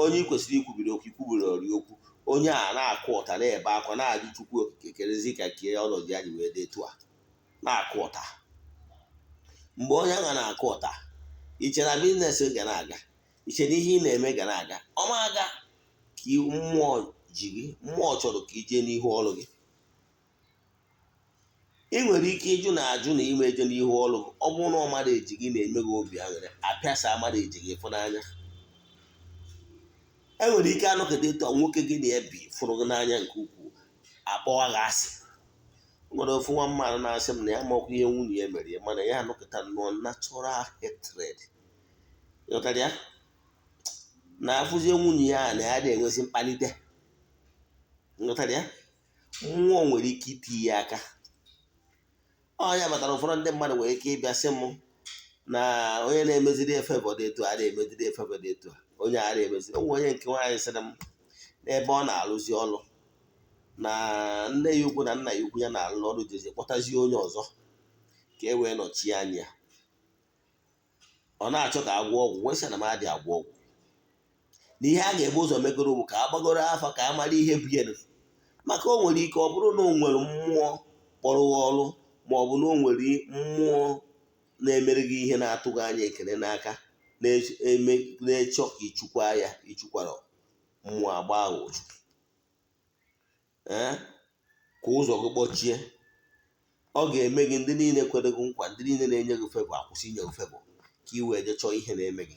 onye ị kwesịrị ikwubiri okwu ikwubiri ọrị okwu, onye a na-akụ ụta na-ebe akwa na-ajụ Chukwu okike kerezi ka kee ọnọdụ ya ji wee dị etu a na-akụ ụta. Mgbe onye ahụ na-akụ ụta, iche na business ga na-aga, iche na ihe ị na-eme ga na-aga, ọma aga ka mmụọ ji gị. Mmụọ chọrọ ka ije n'ihu ọrụ gị. Ị nwere ike ịjụ na ajụ na ime eje n'ihu ọrụ gị. Ọ bụrụ na ọ mara eji gị na-eme gị obi aṅụrị, apịasa amara eji gị ịfụnanya. E nwere ike anọkọta etu nwoke gị na-ebi fụrụ gị n'anya nke ukwuu, akpọwa gị asị. Nwere ofu nwa mmadụ na-asị m na ya makwa ihe nwunye ya mere ya, mana ya anọkọta nnọọ natural hatred. Ịghọtara ya? Na-afụzie nwunye ya na ya na-enwezi mkpalite. Ịghọtara ya? Mmụọ nwere ike itinye ya aka. Ọ ya batara ụfọdụ ndị mmadụ nwere ike ịbịa sị m na onye na-emeziri efevọ dị etu a na-emeziri efevọ dị etu a, onye a na-emeziri. Onwe onye nke nwaanyị sịrị m n'ebe ọ na-arụzi ọrụ na nne ya ukwu na nna ya ukwu ya na-alụ ọrụ jezi kpọtazie onye ọzọ ka e wee nọchie anya. Ọ na-achọ ka agwọ ọgwụ, wee sị na m adị agwọ ọgwụ, na ihe a ga-ebu ụzọ megoro bụ ka a gbagoro afa ka a mara ihe bụ ya. Maka o nwere ike ọ bụrụ na o nwere mmụọ kpọrọ ọrụ, ma ọ bụ na o nwere mmụọ na-emere gị ihe na-atụghị anya ekele n'aka, na-echọ ka ịchụkwa ya, ịchụkwara mmụọ agba ahụ ụchụ ka ụzọ gị kpọchie. Ọ ga-eme gị ndị niile kwere gị nkwa, ndị niile na-enye gị fevọ akwụsị inye gị fevọ ka ị wee jee chọọ ihe na-eme gị.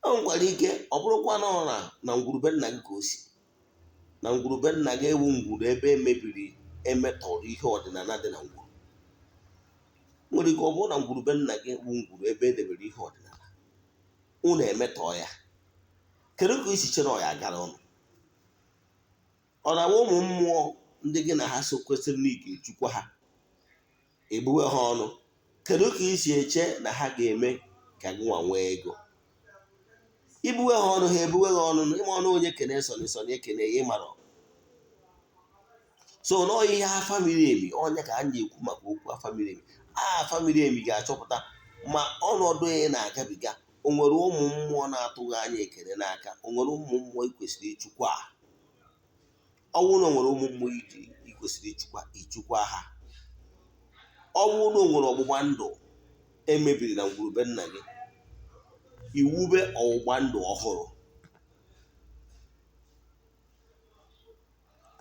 O nwekwara ike ọ bụrụkwa na ọ na ngwurube nna gị ka o si na ngwurube nna gị ewu ngwuru ebe emebiri emetọrọ ihe ọdịnala dị na ngwuru. Nwere ike ọ bụrụ na ngwurube nna gị wu ngwuru ebe edebere ihe ọdịnala, unu emetọọ ya. Kedu ka isi chere ọ ya agara ọnụ? Ọ na-agba ụmụ mmụọ ndị gị na ha so kwesịrị na ị ga-echukwa ha, egbuwe ha ọnụ. Kedu ka isi eche na ha ga-eme ka gị nwa nwee ego? Ibuwe ha ọnụ, ha ebuwe ha ọnụ. Ịma ọnụ onye kene sọnị sọnị ekene ya, ịmara. So nọọ ihe afa miri emi onye ka a na-ekwu maka okwu afa miri emi. Afa miri emi ga-achọpụta ma ọnọdụ ị na-agabiga, o nwere ụmụ mmụọ na-atụghị anya ekele n'aka, o nwere ụmụ mmụọ ị kwesịrị ịchụkwa. Ọ bụrụ na o nwere ụmụ mmụọ ị kwesịrị ịchụkwa, ịchụkwa ha. Ọ bụrụ na o nwere ọgbụgba ndụ emebiri na ngwurube nna gị, iwube ọgbụgba ndụ ọhụrụ.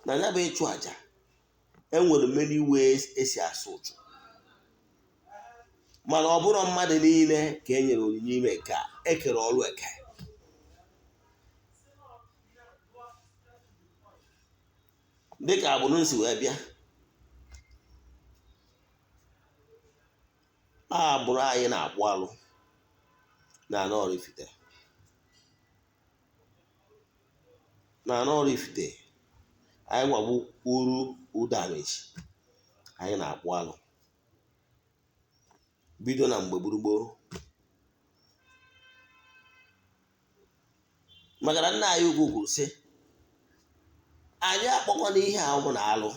Na ya bụ ịchụ àjà, enwere many ways esi asụ ụchụ, mana ọ bụrụ mmadụ niile ka e nyere onyinye ime nke a, ekere ọrụ eke. Dịka agbụrụ nsi wee bịa, agbụrụ anyị na-akpụ alụ na ana Oraifite. Na ana Oraifite anyị nwabụ uru Udameji, anyị na-akpụ alụ bido na mgbe gburugburu. Maka na nna anyị ukwu kwuru sị anyị akpọkwana ihe a ọbụla alụ,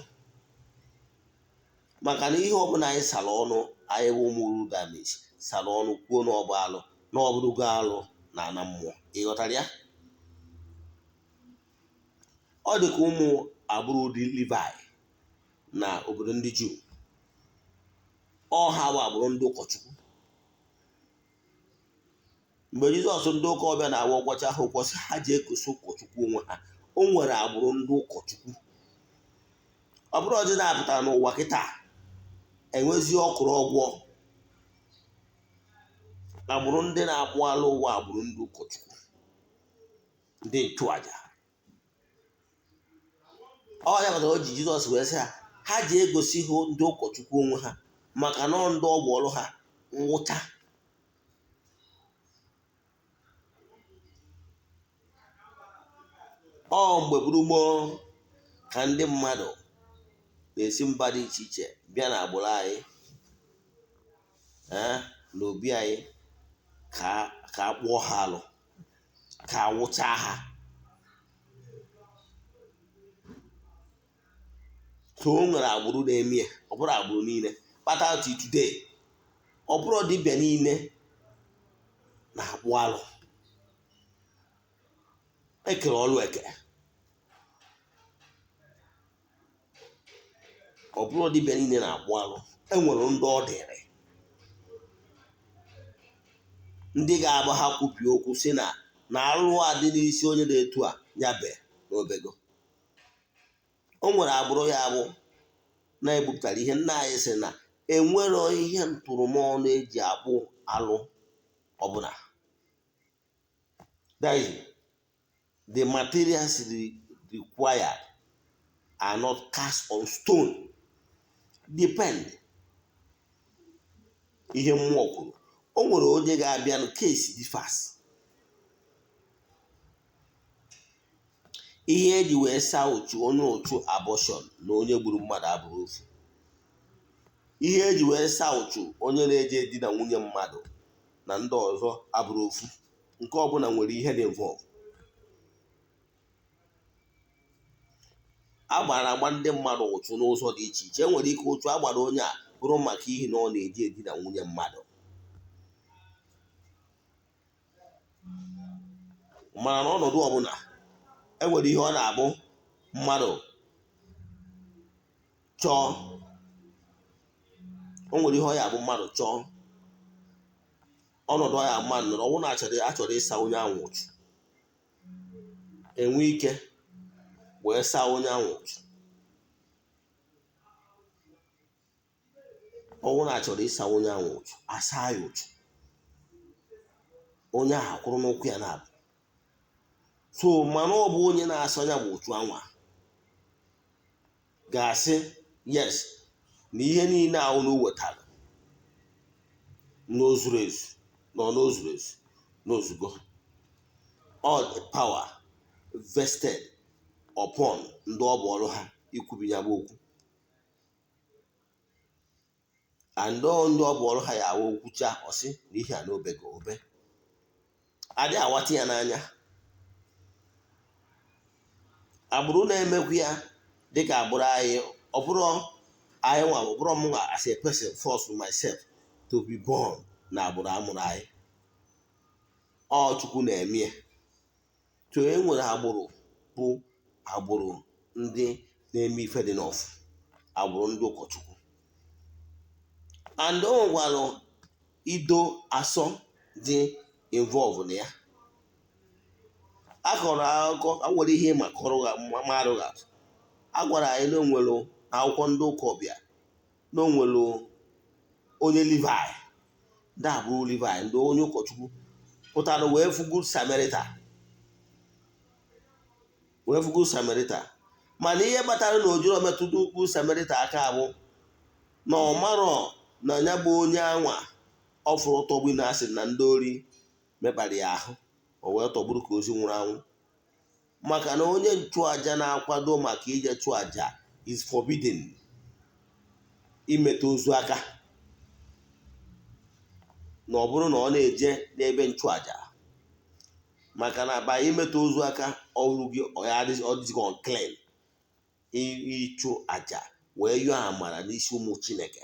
maka na ihe ọbụla anyị sara ọnụ, anyị bụ ụmụ Udameji sara ọnụ kwuo na ọ bụ alụ, Na ọ bụrụgo alụ na ana mmụọ. Ị ghọtara ya? Ọ dị ka ụmụ agbụrụ dị Livai na obodo ndị Juu. Ọ ha bụ agbụrụ ndị ụkọchukwu. Mgbe Jizọs ndị ụka ọbịa na-awa ọgwacha ha ụkwọsị ha ji ekosi ụkọchukwu onwe ha. O nwere agbụrụ ndị ụkọchukwu. Ọ bụrụ ọdị na-apụtara n'ụwa kịta enwezi ọkụrụ ọgwọ. Agbụrụ ndị na-akpụ alụ ụwa, agbụrụ ndị ụkọchukwu, ndị nchụaja. Ọ ya kpatara o ji Jizọs wee sị ha, ha ji egosi ha ndị ụkọchukwu onwe ha, maka na ndị ọgwụ ọrụ ha nwụcha. Ọ mgbe gburugburu ka ndị mmadụ na-esi mba dị iche iche bịa n'agbụrụ anyị, n'obi anyị, ka a kpụọ ha alụ, ka a wụchaa ha. So o nwere agbụrụ na-eme ya, ọ bụrụ agbụrụ niile kpatara till today. Ọ bụrụ dibịa niile na-akpụ alụ, ekere ọlụ eke. Ọ bụrụ dibịa niile na-akpụ alụ, enwere ndị ọ dịrị, ndị ga-agba ha kwupi okwu si na na alụ a dị n'isi onye na-etu a ya be n'obego. O nwere agbụrụ ya bụ na-ebupụtara ihe nna anyị sị na enwero ihe ntụrụmọnụ eji akpụ alụ ọbụla. That is, the materials required are not cast on stone. Depend ihe mmụọ kwuru. O nwere onye ga-abịa na case differs. Ihe eji wee saa ụchụ onye ụchụ abortion na onye gburu mmadụ abụrụ ofu. Ihe eji wee saa ụchụ onye na-eje edina nwunye mmadụ na ndị ọzọ abụrụ ofu. Nke ọbụla nwere ihe dị involve. A gbara agba ndị mmadụ ụchụ n'ụzọ dị iche iche. E nwere ike ụchụ a gbara onye a bụrụ maka ihi na ọ na-eje edina nwunye mmadụ. Mana n'ọnọdụ ọbụla e nwere ihe ọ na-abụ mmadụ chọọ. O nwere ihe ọ ya abụ mmadụ chọọ. Ọnọdụ ọ ya mmadụ nọrọ, ọ bụrụ na achọrọ ịsa onye ahụ ụchụ, enwe ike wee saa onye ahụ ụchụ. Ọ bụrụ na achọrọ ịsa onye ahụ ụchụ, asa ya ụchụ, onye ahụ akwụrụ n'ụkwụ ya na-abụ. So mana ọ bụ onye na-asa onye bụ ụchụ anwa ga-asị yes na ihe niile ahụ na o wetara n'ozuru ezu na n'ozuru ezu n'ozugo. All the power vested upon ndị ọ bụ ọrụ ha ikwubi ya bụ okwu. And ndị ọ bụ ọrụ ha ya awụ okwucha ọsị na ihe a n'obego obe. Adị awata ya n'anya. Agbụrụ na-emekwu ya dịka agbụrụ anyị, ọ bụrụ anyị nwa, ọ bụrụ mụ as a person force myself to be born na agbụrụ amụrụ anyị. Ọ Chukwu na-eme ya. So e nwere agbụrụ bụ agbụrụ ndị na-eme ife dị n'ọfụ, agbụrụ ndị ụkọchukwu. And o nwekwara ido asọ dị involve na ya. A kọrọ akụkọ, a nwere ihe ma kọrọ marụ atụ. A gwara anyị na o nwere akwụkwọ ndị ụka ọbịa na o nwere onye Livai, ndị agbụrụ Livai, ndị onye ụkọchukwu pụtara wee fụ Good Samaritan. Wee fụ Good Samaritan. Mana ihe kpatara na o jiri metụta Good Samaritan aka bụ na ọ marọ na ya bụ onye anwa ọ fụrụ tọgbu na asị na ndị ori mekpara ya ahụ, o wee tọgburu ka ozi nwụrụ anwụ. Maka na onye nchụaja na-akwado maka ije chụọ aja is forbidden imetụ ozu aka. Na ọ bụrụ na ọ na-eje n'ebe nchụaja, maka na ba imetụ ozu aka ọrụ gị ọ dịzị unclean ịchụ aja wee yọọ amara n'isi ụmụ Chineke.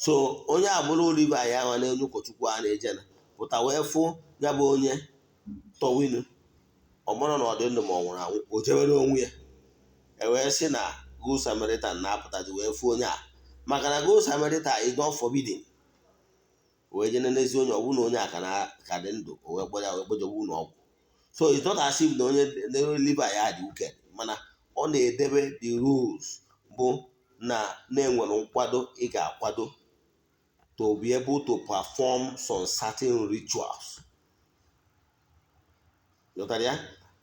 So onye agbụrụ Levi ahụ na onye ụkọchukwu a na-eje na pụta wee fụ ya bụ onye tọwinu, ọ mara na ọ dị ndụ ma ọ nwụrụ anwụ, o jewere onwe ya. E wee sị na Good Samaritan na-apụtazi wee fụ onye a, maka na Good Samaritan is not forbidden. Wee jee n'ezi onye, ọ bụrụ na onye a ka dị ndụ, o wee kpọrọ ya wee kpọjebe ụlọ ọgwụ. So it's not as if na onye Levi ya dị wicked, mana ọ na-edebe the rules bụ na na-enwere nkwado ị ga-akwado to be able to perform some certain rituals. Ghọtara ya?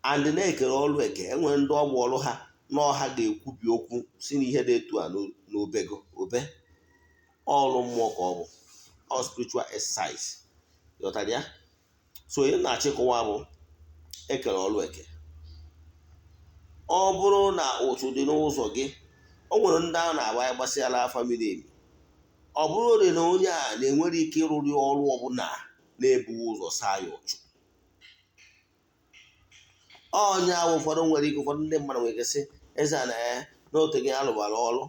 And na-ekere ọrụ eke, enwere ndị ọ bụ ọrụ ha na ọha ga-ekwubi okwu si n'ihe dị etu a n'obego obe ọrụ mmụọ ka ọ bụ ọ spiritual exercise. Ghọtara ya? So ihe na-achịkọwa bụ ekere ọrụ eke. Ọ bụrụ na ụtụ dị n'ụzọ gị, o nwere ndị a na-agba gbasịala afa miri emi, ọ bụrụ na onye a na-enwere ike ịrụrị ọrụ ọbụla na-ebughị ụzọ saa ya ụchụ. Onye ahụ ụfọdụ nwere ike, ụfọdụ ndị mmadụ nwere ike sị eze a na ya n'otu gị alụbara ọrụ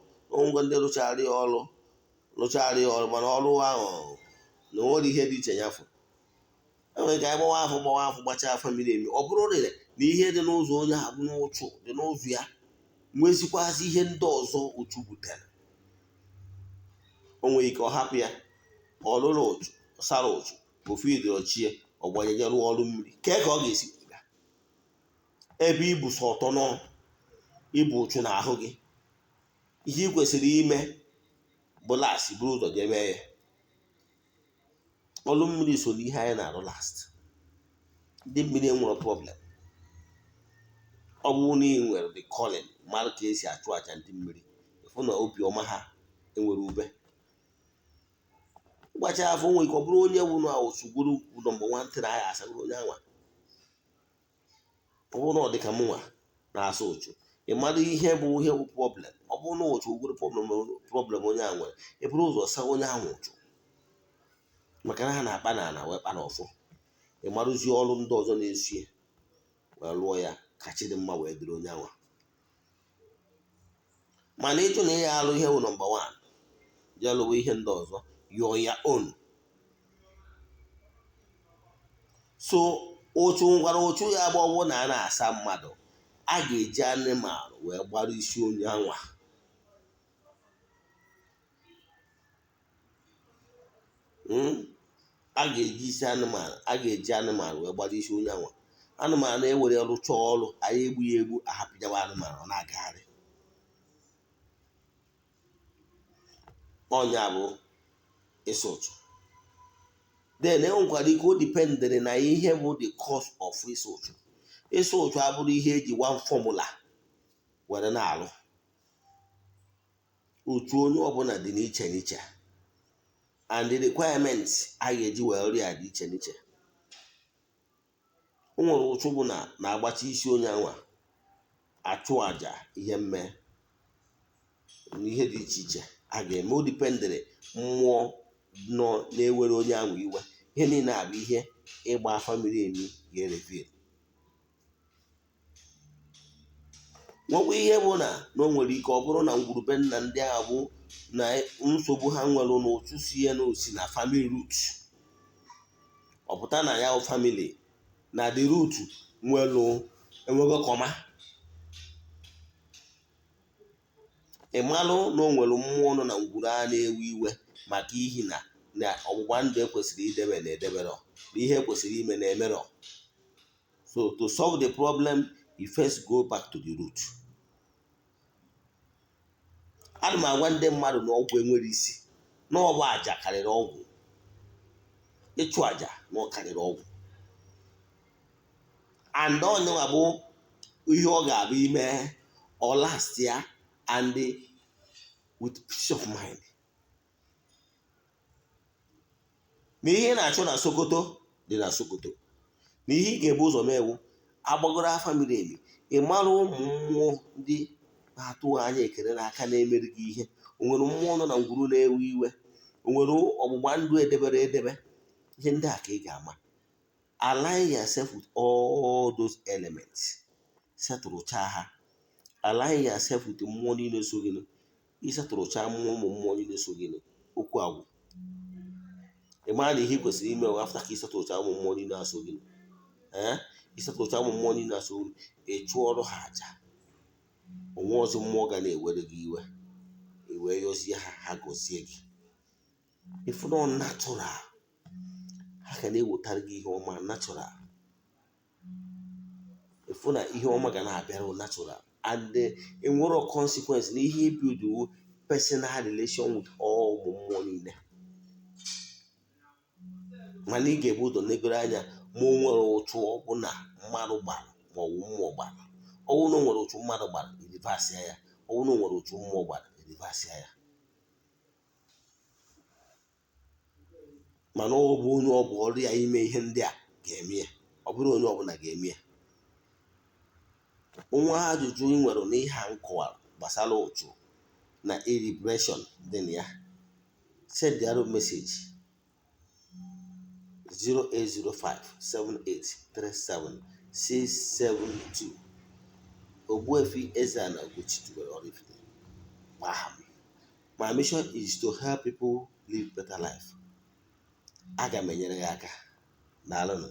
ngwa, ndị rụchara ya ọrụ rụchara ya ọrụ, mana ọrụ ahụ na o nwere ihe dị iche ya fụ. Enwere ka anyị gbawa afọ, gbawa afọ, gbachaa afọ miri emi, ọ bụrụ na ihe dị n'ụzọ onye ahụ bụ n'ụchụ dị n'ụzọ ya, nwezikwazi ihe ndị ọzọ ụchụ butere, o nwere ike ọ hapụ ya, ọ lụrụ ụchụ, sara ụchụ ofu idochie, ọ gbanyeje rụọ ọrụ mmiri kee ka ọ ga-esi gaa ebe ibu sọ ọtọ nọ ibu ụchụ n'ahụ gị. Ihe ị kwesịrị ime bụ last buru ụzọ jee mee ya. Ọrụ mmiri so n'ihe anyị na-arụ last. Ndị mmiri enwere problem. Ọ bụrụ na ị nwere the calling, mara ka esi achụ àjà ndị mmiri, ịfụ na obiọma ha enwere ube gbacha afọ. Nwere ike ọ bụrụ onye wụ na osugoro number one thing anyị asagoro onye anwa. Ọ bụrụ na ọ dị ka mụnwa na-asa ụchụ, ị mara ihe bụ ihe bụ problem. Ọ bụrụ na ụchụ gwuru problem onye a nwere, ị bụrụ ụzọ saa onye ahụ ụchụ, maka na ha na-akpa n'ala wee kpa n'ọfọ. Ị marụzie ọrụ ndị ọzọ na-esie wee lụọ ya ka chi dị mma wee dịrị onye anwa. Mana ịjụ na ya alụ ihe wụ number one, jee lụwa ihe ndị ọzọ your own. So ụchụ ngwara ụchụ ya gba ọbụ na a na-asa mmadụ, a ga-eji anịmalụ wee gbara isi onye anwa. A ga-eji isi anụmanụ, a ga-eji anụmanụ wee gbara isi onye anwa. Anụmanụ ewere rụchaa ọrụ anyị, egbu ya egbu, ahapụjawa anụmanụ ọ na-agagharị. Ọnya bụ ịsụ ụchụ. Then enwekwara ike o dipendịrị na ihe bụ the cause of ịsụ ụchụ. Ịsụ ụchụ abụrụ ihe eji one formula were na-alụ. Otu onye ọbụla dị n'iche n'iche, and the requirements a ga-eji wee rịa dị iche n'iche. O nwere ụchụ bụ na na-agbacha isi onye anwa, achụ àjà ihe mme na ihe dị iche iche a ga-eme. O dipendịrị mmụọ nọ na-ewere onye ahụ iwe. Ihe niile a bụ ihe ịgba afa miri emi ga-ereveal. Nwekwa ihe bụ na o nwere ike ọ bụrụ na ngwurube nna ndị ahụ bụ na nsogbu ha nwere n'ụchụ si ya na osi na family root, ọ pụta na ya family na the root nwere enwego kọma. Ị malụ na o nwere mmụọ nọ na ngwuru a na-ewe iwe maka ihi na na ọgbụgba ndụ ekwesịrị idebe na edebero, na ihe ekwesịrị ime na emerọ. So to solve the problem, you first go back to the root. Ana m agwa ndị mmadụ na ọgwụ enwere isi, na ọ bụ àjà karịrị ọgwụ, ịchụ àjà na ọ karịrị ọgwụ. And onyenwa bụ ihe ọ ga-abụ ime ọ last ya and with peace of mind. Na ihe ị na-achọ na Sokoto dị na Sokoto, na ihe ị ga-ebu ụzọ mee ewu agbagoro afa miri emi, ị mara ụmụ mmụọ ndị na-atụ anya ekele n'aka na-emeri gị ihe. O nwere mmụọ nọ na ngwuru na-ewe iwe, o nwere ọgbụgba ndụ edebere edebe. Ihe ndị a ka ị ga-ama. Align yourself with all those elements, setụrụcha ha. Align yourself with mmụọ niile so gị, ịsetụrụcha mmụọ ụmụ mmụọ niile so gị. Okwu agwụ. Ị mara na ihe ị kwesịrị ime bụ, after ka ịsetụcha ụmụ mmụọ niile asọ gị, ee, ịsetụcha ụmụ mmụọ niile asọ gị, ị chụọrọ ha àjà. Onwe ọzọ mmụọ ga na-ewere gị iwe, i wee yọzie ha, ha gọzie gị. Ifu na natural, ha ga na-ewetara gị ihe ọma natural. Ifu na ihe ọma ga na-abịara natural and enwero consequence na ihe ibuild personal relation with all ụmụ mmụọ niile. Mana ị ga-ebu ụzọ negoro anya ma o nwere ụchụ ọbụla mmadụ gbara ma ọ bụ mmụọ gbara. Ọwụ na o nwere ụchụ mmadụ gbara, reverse ya. Ọwụ na o nwere ụchụ mmụọ gbara, reverse ya. Mana ọ bụ onye ọ bụ ọrụ ya ime ihe ndị a ga-eme ya, ọ bụrụ onye ọbụla ga-eme ya. Nwa ajụjụ ị nwere n'ihe a nkọwara gbasara ụchụ na liberation dị na ya, send the message 08057837672. Ogbuefi Eze-Ana Ugochi tubelu Oraifite bụ aha m. My mission is to help people live better life. Aga m enyere gị aka. Daalụnụ.